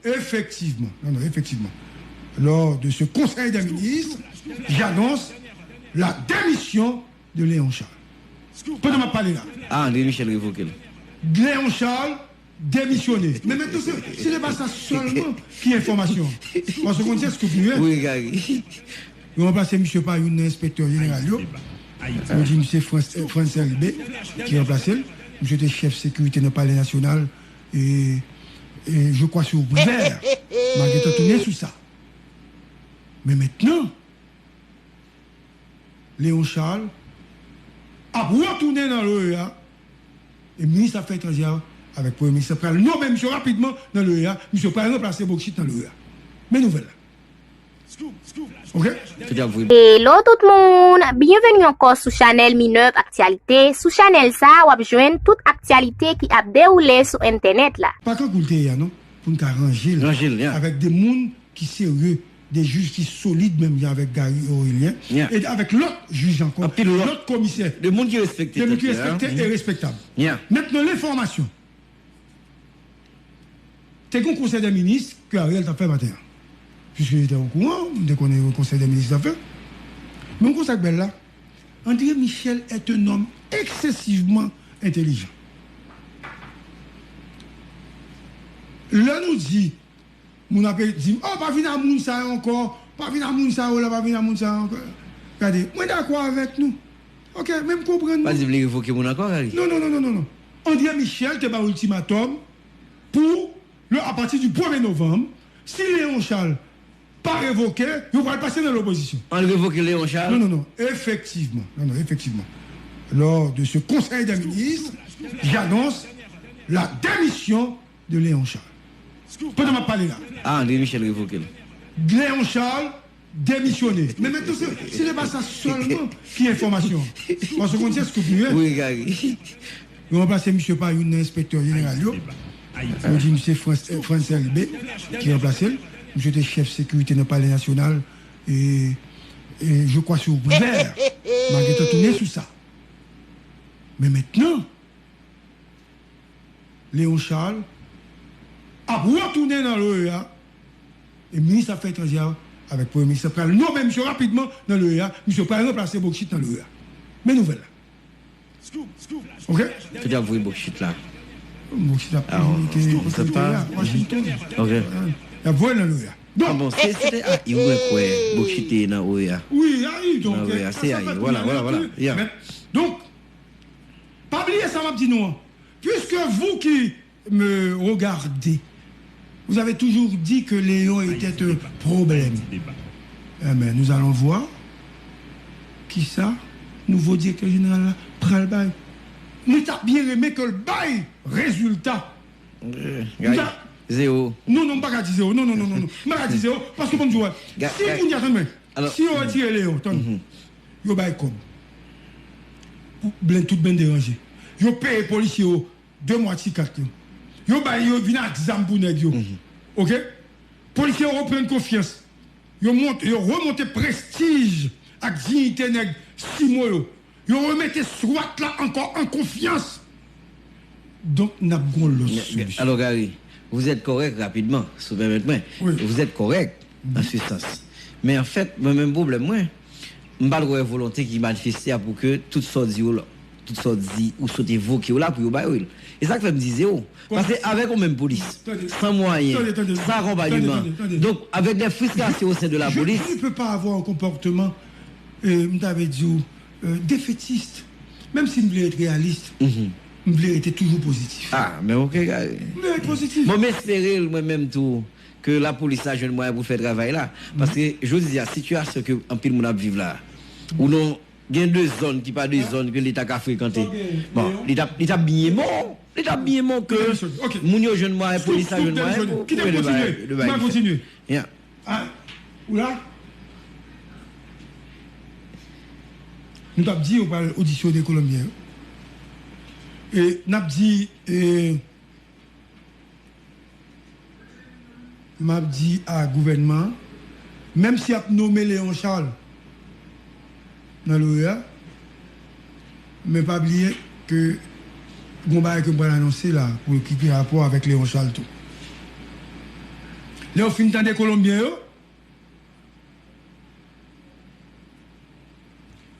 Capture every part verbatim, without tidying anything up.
Effectivement, non, non, effectivement. Lors de ce conseil des ministres, j'annonce la démission de Léon Charles. Pandan m ap pale la. Ah, André Michel revoke l. Léon Charles demisyone. Men mentnan, se, se te pa sa sèlman ki enfòmasyon. Paske w konn se scoop nou ye. Wi, Gary. Yo ranplase misye pa youn nan enspektè jeneral yo. Yo di misye Frantz, Frantz Elbé ki ranplase l. Misye te chèf sekirite nan Palè Nasyonal. E, e je crois sur Privert. M a gentan tounen sou sa. Men mentnan, Léon Charles ap retounen nan l'OEA. E minis afè etranjè a avèk premye minis la pral nonmen misye rapidman nan l'OEA. Misye pral ranplase Bocchit nan l'OEA. Men nouvèl la. Ok? Tout ap voye. Hello tout moun! Byenveni ankò sou chanèl Minèv Aktyalite. Sou chanèl sa a, w ap jwenn tout aktyalite ki ap dewoule sou entènèt la. Pa kankou l te ye a non, pou n ka ranje l. Ranje l, yeah. Avèk de moun ki serye, de jij ki solid menm jan avèk Gary Aurelien, yeah, e avèk lòt jij ankò, anpil lòt, lòt komisè, de moun ki respekte, de moun ki tèt yo, respekte, mhm, e respektab. Yeah. Mentnan, lenfòmasyon. Te gen yon konsèy dè minis ke Ariel t ap fè maten an. Puisque j'étais au courant, m te konnen yon konsèy dè minis t ap fè. Men yon konsèy bèl la, André Michel est un homme excessivement intelligent. Lè nou di, moun ap di, "Oh, pa vin a moun sa yo ankò, pa vin a moun sa yo la, pa vin a moun sa yo ankò." Gade, mwen dakò avèk nou. Ok, men m konprann nou. Pa di vle revoke moun ankò, Gary. Non, non, non, non, non, non. André Michel te ba ultimatum pou, le, à partir du premye novanm, si Léon Charles pa revoke, yo pral pase nan lopozisyon. An revoke Léon Charles? Non, non, non, effectivement. Non, non, effectivement. Lors de ce conseil des ministres, j'annonce la démission de Léon Charles. Pandan m ap pale la. Ah, André Michel revoke l. Léon Charles demisyone. Men mentnan, se, se te pa sa sèlman ki enfòmasyon. Paske w konn se scoop nou ye. Wi, Gary. Yo ranplase misye pa youn nan enspektè jeneral yo. Yo di misye Frantz, Frantz Elbé ki ranplase l. Misye te chèf sekirite nan Palè Nasyonal. E, e je crois sur Privert. M a gentan tounen sou sa. Men mentnan, Léon Charles ap retounen nan l'OEA. E minis afè etranjè a avèk premye minis la pral nonmen misye rapidman nan l'OEA. Misye pral ranplase Bocchit nan l'OEA. Men nouvèl la. Ok? Kote y ap voye Bocchit la? Bocchit ap, ah, monte, monte nan l'OEA, Washington. Ok. Y ap voye nan l'OEA. Donk, ah bon, se, se te a Iran kwè Bocchit te nan OEA. Wi, a Iran, donk, nan OEA, se a Iran. Voilà, voilà, voilà. Yeah. Men, donk, pa bliye sa m ap di nou an. Puisque vous qui me regardez, vous avez toujours dit que Léon était un problème. Eh ben, nous allons voir kisa nouvo direktè jeneral la pral bay. Mwen ta byen renmen ke l bay rezilta. Euh, Gary, zewo. Non, non, m pa ka di zewo. Non, non, non, non, non. M pa ka di zewo, paske bon, m di w, si kounye a, tann mwen, si yo retire Léon, tann, yo bay kòb. Pou blen, tout bende ranje. Yo peye polisye yo de mwa ti kat yo. Yo bay, yo vin ak zam pou nèg yo. Ok? Polisye yo reprann konfyans. Yo mont-, yo remonte prestij ak diyite nèg simo yo. Yo remete swat la ankò an konfyans. Donk, n ap gon lòt solisyon. Alò, Gary, vous êtes correct rapidement, si vous permettez mwen. Wi. Vous êtes correct dans ce sens. Men anfèt, mwen menm pwoblèm mwen, m pa t wè volonte ki manifeste a pou ke tout sa w di yo la, tout sa w di ou sot evoke yo la pou yo bay ou l. E sa k fè m di zewo. Paske avèk yon menm polis, san mwayen, san akonpayman, donk avèk de fristrasyon au sein de la police. Je ne peux pas avoir un comportement, euh, m ta vle di w, euh, défaitiste. Menm si m vle ret reyalis, m vle rete toujou pozitif. Ah, men ok, Gary. M vle ret pozitif. Bon, m espere l, mwen menm tou, ke lapolis la jwenn mwayen pou fè travay la. Paske, jodi a, sitiyasyon ke anpil moun ap viv la, ou non, gen de zòn ki pa de zòn ke Leta ka frekante. Bon, li t ap, li t ap byen bon. Li t ap byen bon ke moun yo jwenn mwayen, polis la jwenn mwayen pou, pou fè de bagay, de bagay diferan. Yeah. Ah, ou la? Nou t ap di, yo pral odisyone Kolonbyen yo. E n ap di, e, M ap di a gouvènman an, menm si y ap nonmen Léon Charles nan l'OEA, men pa bliye ke gon bagay ke m pral anonse la pou ki gen rapò avèk Léon Charles tou. Lè yo fin tande Kolonbyen yo,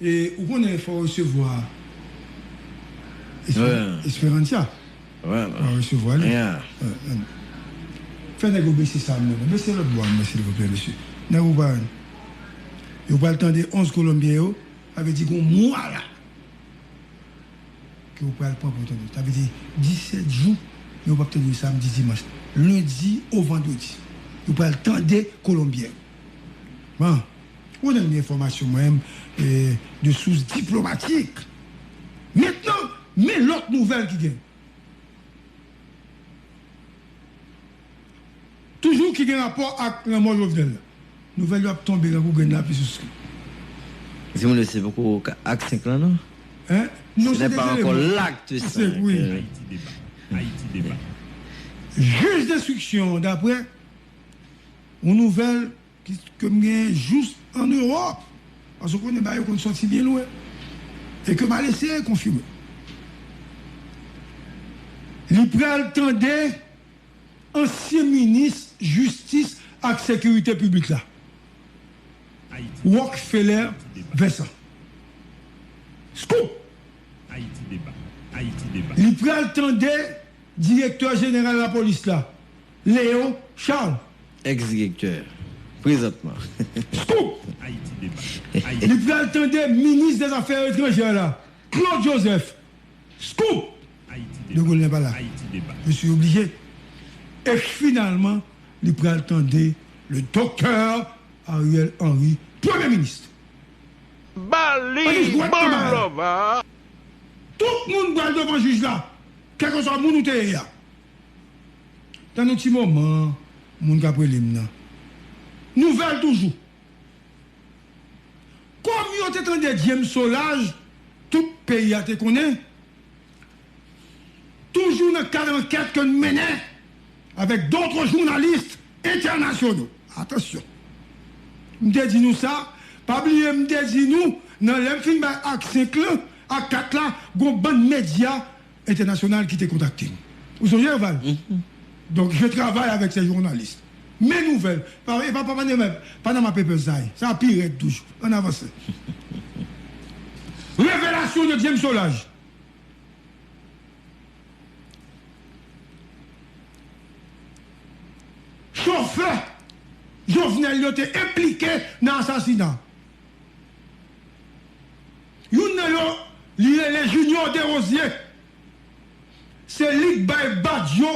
e, ou konnen fò w resevwa Esperantia. Fò w resevwa li. Fè nèg yo bese sa menm. Bese lòt bò a, silvouplè, mesye. Nèg yo pral, yo pral tande onz Kolonbyen yo, sa vle di gon mwa la. Ke w pral pran pou tande. Sa vle di disèt jou, men w p ap tande yo samdi, dimanch. Lendi o vandredi. Yo pral tande Kolonbyen. Bon, ou nan enfòmasyon mwen, e, de sous diplomatik. Mentnan, men lòt nouvèl ki gen. Toujou ki gen rapò ak lanmò Jovenel la. Nouvèl yo ap tonbe tankou grenn lapli sou sou. Timoun yo, se poko ak senk lan, non? Hein? Non, se te pa ankò lakte senk, wi. Ayiti deba. Ayiti deba. Jij denstriksyon, daprè yon nouvèl ki, ke m gen jous an Ewòp, paske w konnen bagay yo konn sòti byen lwen, e ke m al eseye konfime. Li pral tande ansyen minis jistis ak sekirite piblik la, Rockefeller Vincent. Scoop! Li pral tande direktè jeneral lapolis la, Léon Charles. Ex-direktè, prezantman. Scoop! Li pral tande minis dèzafè etranjè la, Claude Joseph. Scoop! De Gaulin pa la. Je suis obligé. E finalman, li pral tande le doktè Ariel Henry, premye minis. Bali, bon lova. Tout moun pral devan jij la, kèlkeswa moun ou te ye a. Tann yon ti moman, moun k ap rele m nan. Nouvèl toujou. Kòm yo te tande James Solages, tout peyi a te konnen. Toujou nan kad ankèt ke n mennen avèk dòt jounalis entènasyonal. Atansyon. M te di nou sa, pa bliye m te di nou, nan lè m fin bay ak senk lan, ak kat la, gon bann medya entènasyonal ki te kontakte m. Ou sonje, Val? Donk, je travay avèk se jounalis. Men nouvèl. Pa, e pa, pa, pa, pa, Panama Papers sa ye. Sa pi rèd toujou. Ann avanse. Revelasyon de James Solages. Chofè Jovenel yo te enplike nan asasina. Youn nan yo, li rele Junior Desrosiers. Se li k bay Badio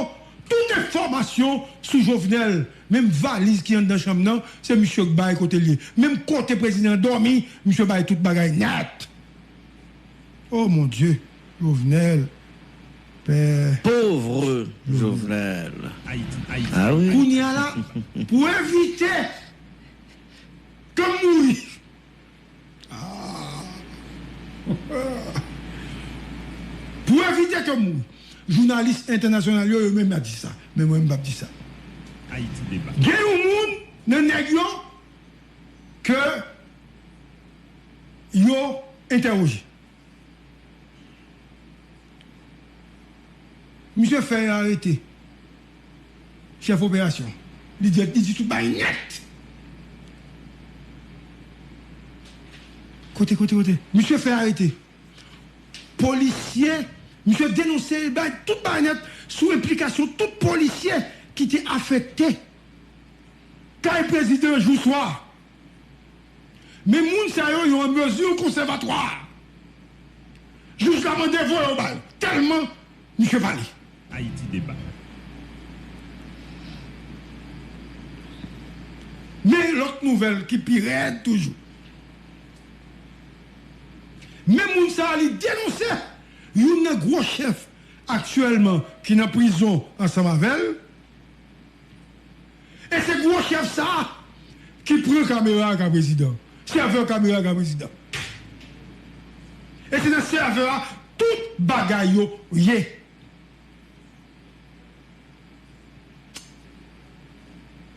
tout enfòmasyon sou Jovenel. Menm valiz ki anndan chanm nan, se misye k bay kote l ye. Menm kote prezidan an dòmi, misye bay tout bagay nèt. Oh mon Dieu, Jovenel, pè. Pauvre Jovenel. Ah oui. Kounye a la, pou evite ke m mouri, Ah. Pou evite ke m mouri, jounalis entènasyonal yo, yo menm y ap di sa. Men mwen, m p ap di sa. Gen yon moun nan nèg yo ke yo entèwoje. Misye fè arete chèf operasyon. Li di, li di tout bagay nèt. Kote, kote, kote? Misye fè arete polisye. Misye denonse, bay tout bagay nèt sou enplikasyon tout polisye ki te afekte kay prezidan jou swa. Men moun sa yo, yo an mezi konsèvatwa. Jij la mande voye yo ba l, tèlman misye pale. Ayiti deba. Men lòt nouvèl ki pi rèd toujou. Men moun sa a, li denonse youn nan gwo chèf aktyèlman ki nan prizon ansanm avè l. E se gwo chèf sa a ki pran kamera a ka prezidan. Sèvè kamera a ka prezidan. E se nan sèvè a tout bagay yo ye.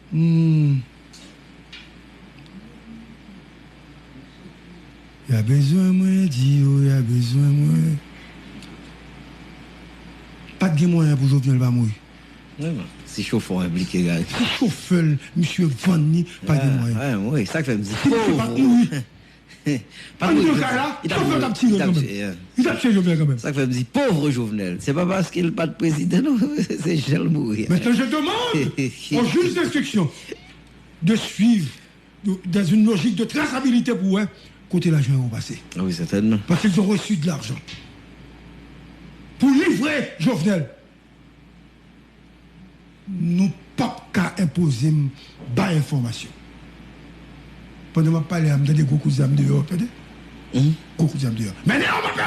Hmm. Y a bezwen mwen, di yo, y a bezwen mwen. Pa t gen mwayen pou Jovenel pa mouri. Wi, si chofè w enplike, Gary. Si chofè l, misye vann li, pa gen mwayen. Wi, sa k fè m di. Si misye pa t mouri. Anndan kay la, chofè t ap tire kanmenm. Li t ap tire Jovenel kanmenm. Sa k fè m di, pov Jovenel. Se pa paske l pa t prezidan, non. Se jan l mouri. Maintenant, je demande au juge d'instruction de suivre dans une logique de traçabilité pour wè kote lajan yo pase. Ah oui, certainement. Parce qu'ils ont reçu de l'argent. Pour livrer Jovenel. Nou p ap ka enpoze m bay enfòmasyon. Pandan m ap pale a, m tande gwo kout zam deyò, tande? Gwo kout zam deyò. Men deyò, m ap